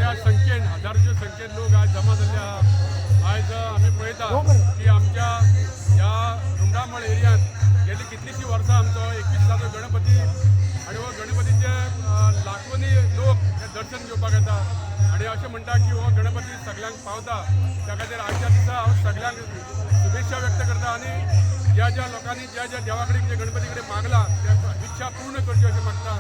मोठ्या संख्येन, हजाराच्या संख्येन लोक आज जमा जाल्ले आहा. आयज आमी पळयता की आमच्या ह्या रुंडामळ एरियांत गेली कितलींशीं वर्सां आमचो 21 दिसाचो गणपती आनी हो गणपतीचे लाखोनी लोक हे दर्शन घेवपाक येता आनी अशें म्हणटा की हो गणपती सगल्यांक पावता. त्या खातीर आयच्या दिसा हांव सगल्यांक शुभेच्छा व्यक्त करता आनी ज्या ज्या लोकांनी ज्या ज्या देवा कडेन, जे गणपती कडेन मागला, त्या इच्छा पूर्ण करच्यो अशें मागता.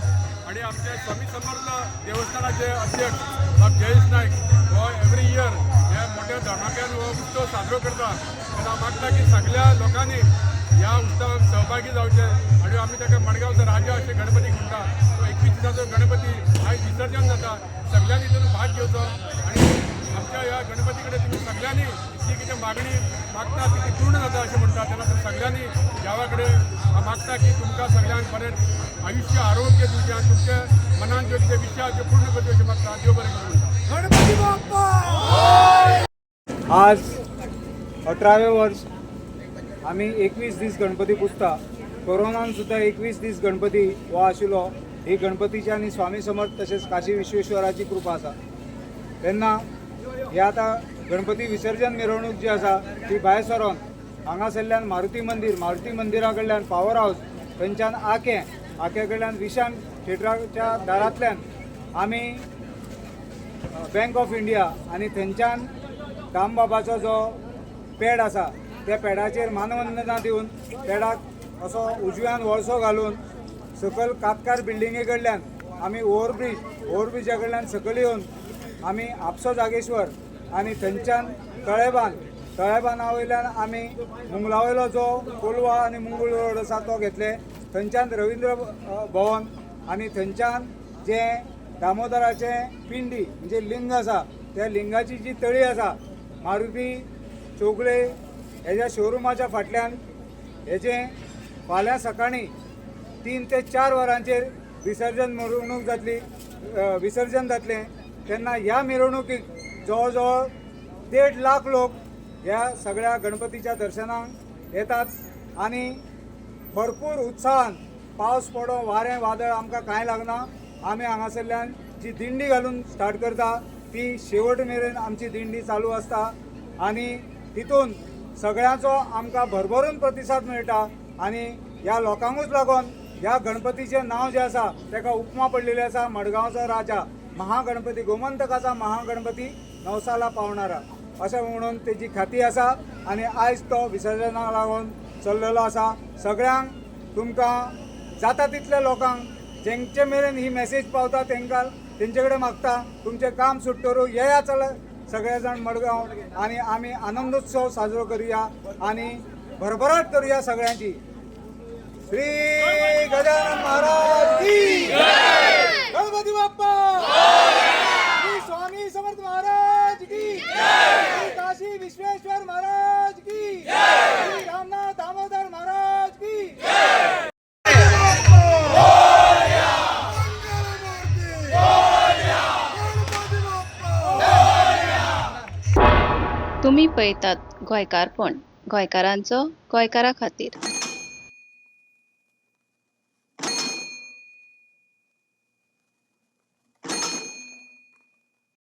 आनी आमचे स्वामी समर्थ देवस्थानाचे अध्यक्ष बाब जयेश नायक हो एवरी इयर हे मोठ्या धमाक्यान हो उत्सव साजरो करता. तेन्ना हांव मागता की सगल्या लोकांनी ह्या उत्सवाक सहभागी जावचें आनी आमी ताका मडगांवचो राजा अशें गणपती म्हणटा. तो 21 दिसाचो गणपती आयज विसर्जन जाता. सगल्यांनी हितून भाग घेवचो आनी आमच्या ह्या गणपती कडेन तुमी सगल्यांनी जी कितें मागणी मागता ती पूर्ण जाता अशें म्हणटा. तेन्ना तुमी सगल्यांनी देवा कडेन हांव मागता की तुमकां सगल्यांक बरें आयुश्य, आरोग्य दिवचें आनी तुमच्या मनान ज्यो कितें विचार त्यो पूर्ण करच्यो अशें मागता. देव बरें करूं म्हणटा. गणपती बाप्पा! आज 18वें वर्स आमी 21 दीस गणपती पुजता. कोरोनान सुद्दां 21 दीस गणपती हो आशिल्लो. ही गणपतीची आनी स्वामी समर्थ तशेंच काशी विश्वेश्वराची कृपा आसा. तेन्ना हे आतां गणपती विसर्जन मिरवणूक जी आसा ती भायर सरोन हांगासरल्यान मारुती मंदीर, मारुती मंदिरा कडल्यान पावर हावस, थंयच्यान आकें, आक्या कडल्यान विशाम थिएटराच्या दारांतल्यान आमी बँक ऑफ इंडिया आनी थंयच्यान दामबाबाचो जो पेड आसा त्या पेडाचेर मानवंदना दिवन पेडाक असो उजव्यान वळसो घालून सकयल कातकार बिल्डिंगे कडल्यान आमी ओव्हरब्रीज, ओव्हरब्रिजा कडल्यान सकयल येवन आमी आपसो जागेश्वर आनी थंयच्यान तळेबान, तळेबाना वयल्यान आमी मुंगला वयलो जो कोलवा आनी मुंगूळ रोड आसा तो घेतले. थंयच्यान रविंद्र भवन आनी थंयच्यान जें दामोदराचें पिंडी म्हणजे लिंग आसा, त्या लिंगाची जी तळी आसा, मारुती चौगुले हेज्या शोरुमाच्या फाटल्यान हेजें फाल्यां सकाळीं 3 ते 4 वरांचेर विसर्जन मिरवणूक जातली, विसर्जन जातलें. तेन्ना ह्या मिरवणुकीक जवळ जवळ 1.5 लाख लोक ह्या सगळ्या गणपतीच्या दर्शनाक येतात आनी भरपूर उत्साहान, पावस पडो, वारें वादळ आमकां कांय लागना, आमी हांगासरल्यान जी दिंडी घालून स्टार्ट करता ती शेवट मेरेन आमची दिंडी चालू आसता आनी तितून सगळ्यांचो आमकां भरभरून प्रतिसाद मेळटा. आनी ह्या लोकांकूच लागून ह्या गणपतीचें नांव जें आसा ताका उपमा पडलेली आसा, मडगांवचो राजा महागणपती, गोमंतकाचा महागणपती, नवसाला पावणारा अशें म्हणून तेजी ख्याती आसा. आनी आयज तो विसर्जनाक लागून चल्लेलो आसा. सगळ्यांक तुमकां जाता तितल्या लोकांक जेंचे मेरेन ही मॅसेज पावता तांकां तेंचे कडेन मागता, तुमचें काम सुट्टरू येया, चल सगळे जाण मडगांव आनी आमी आनंदोत्सव साजरो करुया आनी भरभराट करुया सगळ्यांची. श्री गजानन महाराज की! गणपती बाप्पा! श्री स्वामी समर्थ महाराज की! श्री काशी विश्वेश्वर महाराज की! श्री रामनाथ दामोदर महाराज की! गणपती बाप्पा! तुमी पळयतात गोंयकारपण, गोंयकारांचो गोंयकारा खातीर.